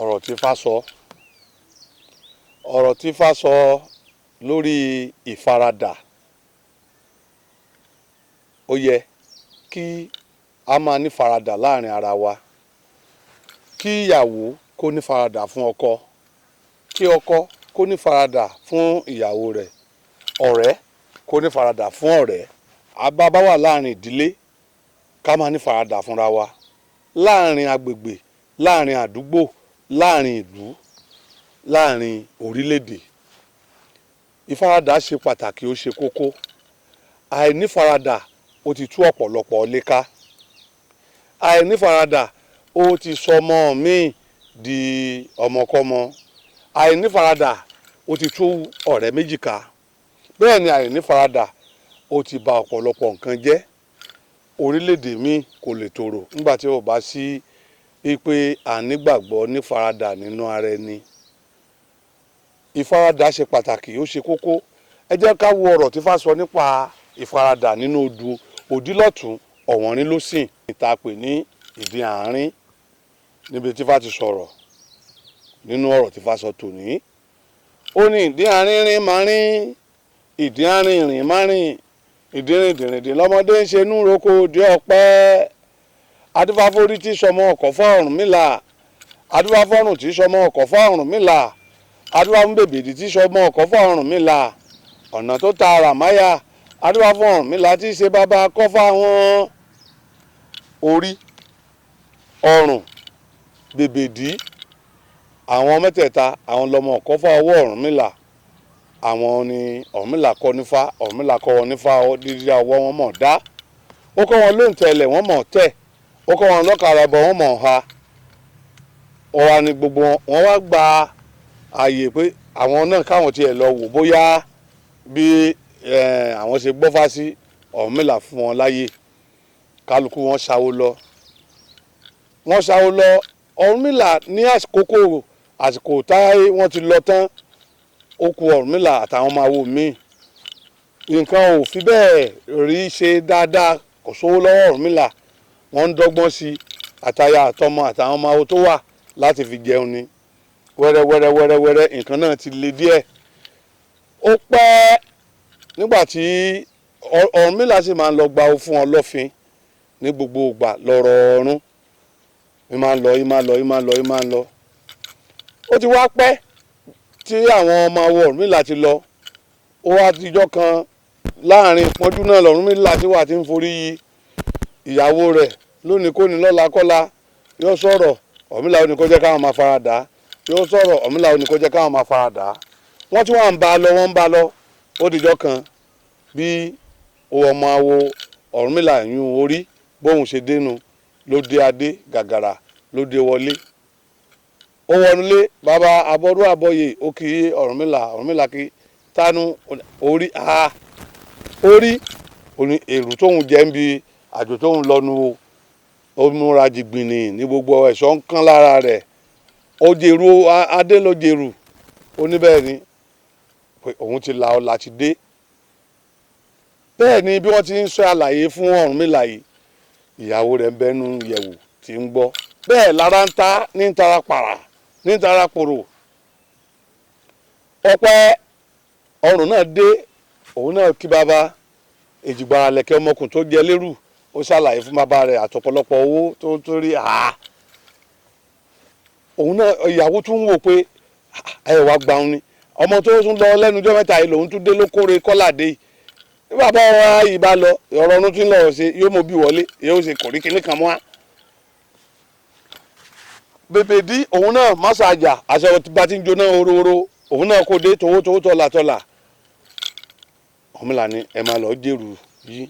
Ọ̀rọ̀ tí Ifá sọ, ọ̀rọ̀ tí Ifá sọ lórí ìfaradà. Ó yẹ kí a máa ní faradà láàrin ara wa, kí ìyàwó kó ní faradà fún ọkọ, kí ọkọ kó ní faradà fún ìyàwó rẹ̀, ọ̀rẹ́ kó ní faradà fún ọ̀rẹ́. Bá bá wà láàrin ìdílé, ká máa ní faradà fúnra wa, láàrin agbègbè, láàrin àdúgbò, láàrin ìlú, láàrin orílẹ̀-èdè. Ìfaradà ṣe pàtàkì, ó ṣe kókó. Àìnífaradà, ó ti tú ọ̀pọ̀lọpọ̀ ilé ká. Àìnífaradà, ó ti sọ ọmọ míì di ọmọkọ́mọ. Àìnífaradà, ó ti tú ọ̀rẹ́ méjì ká. Bẹ́ẹ̀ ni àìnífaradà, ó ti ba ọ̀pọ̀lọpọ̀ nǹkan jẹ́. Orílẹ̀-èdè míì kò lè tòrò nígbà tí ó bá sí pé à nígbàgbọ́ nífaradà nínú ara ẹni. Ìfaradà ṣe pàtàkì, ó ṣe kókó. Ẹ jẹ́ ká wo ọ̀rọ̀ tí Ifá sọ nípa ìfaradà nínú odù òdílọ̀tún ọ̀wọ́nrín lósìn, ìta pè ní ìdí àárín, níbi tí Ifá ti sọ̀rọ̀. Nínú ọ̀rọ̀ tí Ifá sọ tòní, ó ní ìdí àárín rìn máa rìn, ìdí àárín rìn máa rìn, ìdírìndìrìndì lọ́mọdé ń ṣe inú roko òde ọ̀pẹ. Adífáforí tí sọmọ ọkọ̀ fún Ọ̀rúnmìlà, adífáfọ́rùn tí sọmọ ọkọ̀ fún Ọ̀rúnmìlà, adífáfún bèbèdì tí sọmọ ọkọ̀ fún Ọ̀rúnmìlà, ọ̀nà tó ta àràmáyà, adífáfún Ọ̀rúnmìlà tí ṣe bàbá kọ́fà wọn. Orí, ọrùn, bèbèdí, àwọn mẹ́tẹ̀ẹ̀ta, àwọn lọmọ ọ̀kọ́fà ọwọ́ Ọ̀rúnmìlà. Àwọn ni Ọ̀rúnmìlà kọ́ nífá. Ọ̀rúnmìlà kọ́ wọn nífá dídí ọwọ́ wọn mọ̀ dá. Ó kọ́ wọn lóǹtẹ̀lẹ̀, wọ́n mọ̀ tẹ̀. Ó kọ́ wọn lọ́kàrà ẹbọ, wọ́n mọ̀ ha. Ó wá ní gbogbo wọn wá gba ààyè pé àwọn náà káwọn tiẹ̀ lọ wò bóyá bí àwọn ṣe gbọ́fá sí. Ọ̀rúnmìlà fún wọn láyè. Kálukú wọn ṣàwó lọ, wọ́n ṣàwó lọ. Ọ̀rúnmìlà ní àsìkò àsìkò táyé wọ́n ti lọ tán, ó kù Ọ̀rúnmìlà àtàwọn ọmọ awo míì. Nǹkan ò fi bẹ́ẹ̀ rí ṣe dáadáa, kò sówó lọ́wọ́ Ọ̀rúnmìlà. Wọ́n ń dọ́gbọ́n sí àtaya àtọmọ àtàwọn ọmọ awo tó wà láti fi jẹun ni. Wẹ́rẹ́ wẹ́rẹ́ wẹ́rẹ́ wẹ́rẹ́, nǹkan náà ti le díẹ̀. Ó pẹ́ nígbà tí Ọ̀rúnmìlà sì máa ń lọ gba owó fún Ọlọ́fin ní gbogbo ìgbà lọ́rọ̀ ọ̀run. Ì máa ń lọ, ì máa ń lọ, ì máa ń lọ, ì máa ń lọ. Ó ti wá pẹ́ tí àwọn ọmọ awo Ọ̀rúnmìlà ti lọ. Ó wá dijọ́ kan, láàrin ìpọ́njú náà lọ̀rúnmìlà tí wà tí ń forí yí ìyàwó rẹ̀ lónìí kò ní lọ́la kọ́la. Yóò sọ̀rọ̀, Ọ̀rúnmìlà ó ní kó jẹ́ káwọn máa faradà. Yóò sọ̀rọ̀, Ọ̀rúnmìlà ó ní kó jẹ́ káwọn máa faradà. Wọ́n tí wọ́n ń bá a lọ, wọ́n ń bá a lọ. Ó dijọ́ kan, bí ọmọ awo Ọ̀rúnmìlà yún orí bóun ṣe dénú, ló dé adé gàgàrà, ló dé wọlé. Ó wọnúlé, bàbá abọ́dún àbọ̀yè, ó kí Ọ̀rúnmìlà. Ọ̀rúnmìlà kí tánú orí a orí oní èrú tóun jẹ́ ń bi àjò tóun lọ́nu o. Ó múra jìgbìnì ní gbogbo ẹ̀ṣọ́ ń kán lára rẹ̀. Ó jèrú adé ló jèrú. Ó ní bẹ́ẹ̀ ni pé òun ti la ọlá ti dé. Bẹ́ẹ̀ ni bí wọ́n ti ń sọ àlàyé fún Ọ̀rúnmìlà yìí, ìyàwó rẹ̀ ń bẹ́nu yẹ̀wò tí ń gbọ́. Bẹ́ẹ̀ lára ń ta ní ń tara pàrà ní ń tara pòrò. Ọpẹ́ ọrùn náà dé, òun náà kí bàbá èjìgbara lẹ̀kẹ́ ọmọkùnrin tó jẹ lérù. Ó ṣàlàyé fún bàbá rẹ̀ àtọ̀pọ̀lọpọ̀ owó tó rí. Òun náà, ìyàwó tún wò pé ẹ wá gba òun ni ọmọ tó tún lọ lẹ́nu ọjọ́ mẹ́ta yìí, lòun tún dé lókòrè kọ́ládé yìí. Bí bàbá wa yìí bá lọ, ọ̀rọ̀ ọ̀run tí ń lọ ṣe yóò mọ bí wọlé, yóò ṣe kòrí kíní kan mọ́ a. Bèbèdí òun náà mọ́sàájà àṣẹ bá ti ń jóná oróró, òun náà kò dé towó towó tọ́lá tọ́lá. Ọ̀rúnmìlà ni ẹ máa lọ jèrú yìí.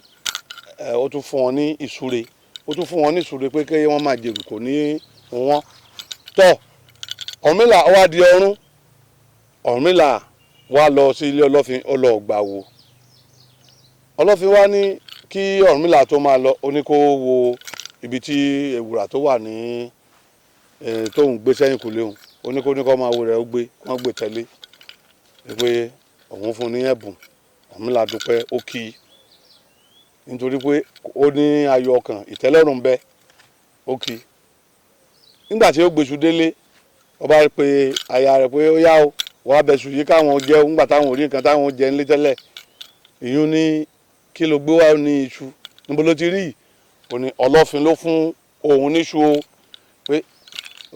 Ẹ ó tún fún wọn ní ìsúre, ó tún fún wọn ní ìsúre pé kí wọ́n máa jèrú, kò ní wọ́n tọ́. Ọ̀rúnmìlà ó wá di ọ̀run. Ọ̀rúnmìlà wá lọ sí ilé Ọlọ́fin, ó lọ gbà wò. Ọlọ́fin wá ní kí Ọ̀rúnmìlà tó máa lọ, ó ní kó wo ibi tí ewùrà tó wà ní tóun gbé sẹ́yìn kùlé òun. Ó ní kó máa wo rẹ̀, ó gbé wọ́n gbé tẹ̀lé pé òun fún un ní ẹ̀bùn. Ọ̀rúnmìlà dúpẹ́, ó kí i nítorí pé ó ní ayọ̀ ọkàn, ìtẹ́lọ́rùn bẹ, ó kí i. Nígbà tí ó gbèsù délé, Ó bá pe aya rẹ̀ pé ó yá o, wàá bẹ̀sù yìí káwọn jẹ ńgbà táwọn ò rí nǹkan táwọn jẹ ńlé tẹ́lẹ̀. Ìyún ní kí ló gbé wá ní iṣu, níbo ló ti rí yìí? Ó ní Ọlọ́fin ló fún òun níṣu o, pé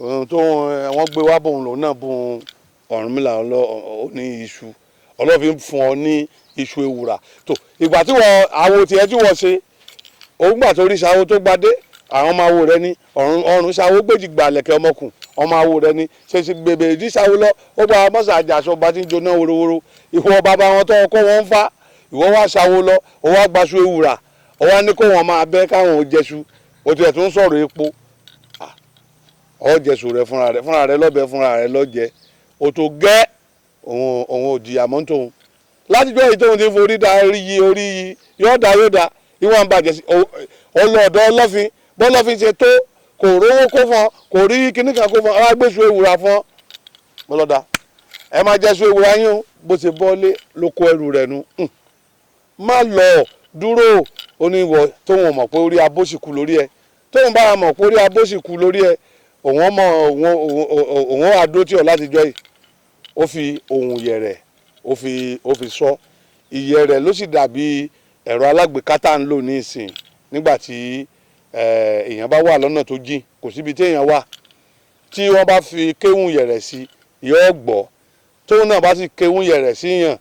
ohun tó wọ́n gbé wá bòun lòun náà bùn Ọ̀rúnmìlà ó ní iṣu Ọlọ́fin fún ọ ní iṣu ewùrà. Tó ìgbà tí wọ́n àwo tiẹ̀ tí wọ́n ṣe òun gbà tó rí ṣàwo tó gbadé, àwọn ọmọ awo rẹ ní ọ̀run ṣàwo gbèjì gbàlẹ̀kẹ̀ ọmọkùn, ọmọ awo rẹ ní ṣèṣì gbèbè ìdí ṣàwo lọ, ó gba mọ́sà àjàṣọ bá ti ń jóná worowóró. Ìwọ bàbá wọn tó ọkọ wọn ń fa, ìwọ wá ṣàwo lọ, ó wá gbaṣu ewùrà, ó wá ní kó wọn máa bẹ́ káwọn ò jẹṣu, ó tiẹ̀ tún sọ̀rọ̀ epo. Ọ jẹṣu rẹ fúnra rẹ, fúnra rẹ lọ́bẹ̀, fúnra rẹ lọ́jẹ, ó tó gẹ́. Òun ò jìyà mọ́ tóun látijọ́ yìí tóun ti forí da orí yìí, orí yìí yóò da, yóò da, ìwọ̀n bàjẹ́ sí ọlọ́ọ̀dọ́ Ọlọ́fin. Bọ́lọ́fin ṣe tó kò rówó kó fún ọ, kò rí kíní kan kó fún ọ, wá gbèsè ewùrà fún ọ. Bọ́lọ́dà ẹ máa jẹ́sọ ewùrà yín o. Bó ṣe bọ́lé ló kó ẹrù rẹ̀ nu. Má lọ, dúró. Ó ní ìwọ tóun ò mọ̀ pé orí abóṣìkú lórí ẹ, tóun bá mọ̀ pé orí abóṣìkú lórí ẹ, òun ọmọ òun àdó tí ọ látijọ́ yìí. Ó fi ohùn yẹ̀rẹ̀, ó fi sọ ìyẹ̀rẹ̀ ló sì dàbí ẹ̀rọ alágbèéká tá à ń lò ní ìsìn. Nígbà tí èèyàn bá wà lọ́nà tó jìn, kò síbi tí èèyàn wà, tí wọ́n bá fi kéwùn yẹ̀rẹ̀ sí, yóò gbọ́. Tóun náà bá sì kéwùn yẹ̀rẹ̀ sí yàn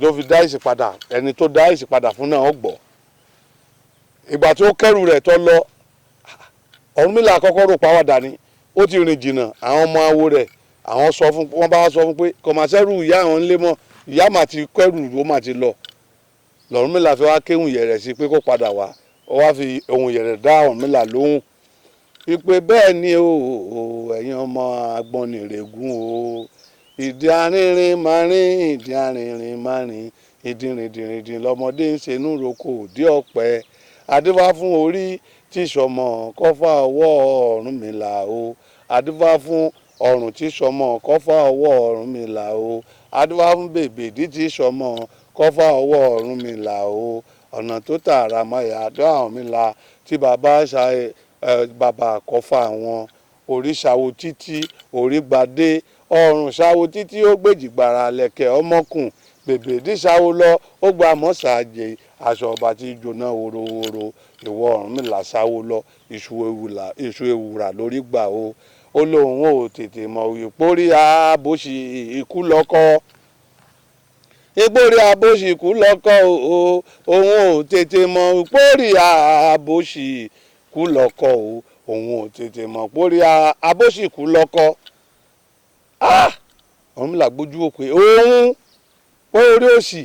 ló fi dá ìsì padà, ẹni tó dá ìsì padà fún náà ó gbọ́. Ìgbà tí ó kẹ́rù rẹ̀ tó lọ, Ọ̀rúnmìlà kọ́kọ́ rò pàwàdà ni. Ó ti rìn jìnnà. Àwọn ọmọ awo rẹ̀, àwọn sọ fún wọn, bá sọ fún pé kọ̀mọ̀sẹ́rù ìyá àwọn ńlé mọ́, ìyá mà ti kẹ́rù, ó mà ti lọ. Lọ̀rúnmìlà fi wá kéwùn yẹ̀rẹ̀ sí pé kó padà wá. Ó wá fi ohùn yẹ̀rẹ̀ dá Ọ̀rúnmìlà lóhùn wípé bẹ́ẹ̀ ni o, ẹ̀yin ọmọ agbọnnìrègún o, ìdí arìnrìn máa rìn, ìdí arìnrìn máa rìn, ìdí rìndìnrìndìn lọmọdé ń ṣe inú roko òdí ọ̀pẹ, adífá fún orí tí sọmọ kọfà ọwọ́ Ọ̀rúnmìlà o, adífá fún ọrùn tí sọmọ kọfà ọwọ́ Ọ̀rúnmìlà o, adífá fún bèbèdí tí sọmọ kọfà ọwọ́ Ọ̀rúnmìlà o, ọ̀nà tó tààrà mọ́yà àdó Ọ̀rúnmìlà tí bàbá ṣe bàbá kọfà wọn, orí ṣàwo títí orí gbadé, ọrùn ṣàwo títí ó gbèjì gbàrà lẹ̀kẹ̀ ọmọkùn, bèbèdí ṣàwo lọ, ó gba mọ́sàájì aṣọ ọba tí jóná worowóró. Ìwọ Ọ̀rúnmìlà ṣàwo lọ, iṣu ewùrà lórí gbà o. Ó lóun ò tètè mọ̀ ìpórí àbòsí ikú lọ́kọ́, ìpórí àbòsí ikú lọ́kọ́ o. Òun ò tètè mọ̀ ìpórí àbòsí ikú lọ́kọ́ o. Òun ò tètè mọ̀ ìpórí àbòsí ikú lọ́kọ́. Ọ̀rúnmìlà gbójú wò pé òun pé orí òsì.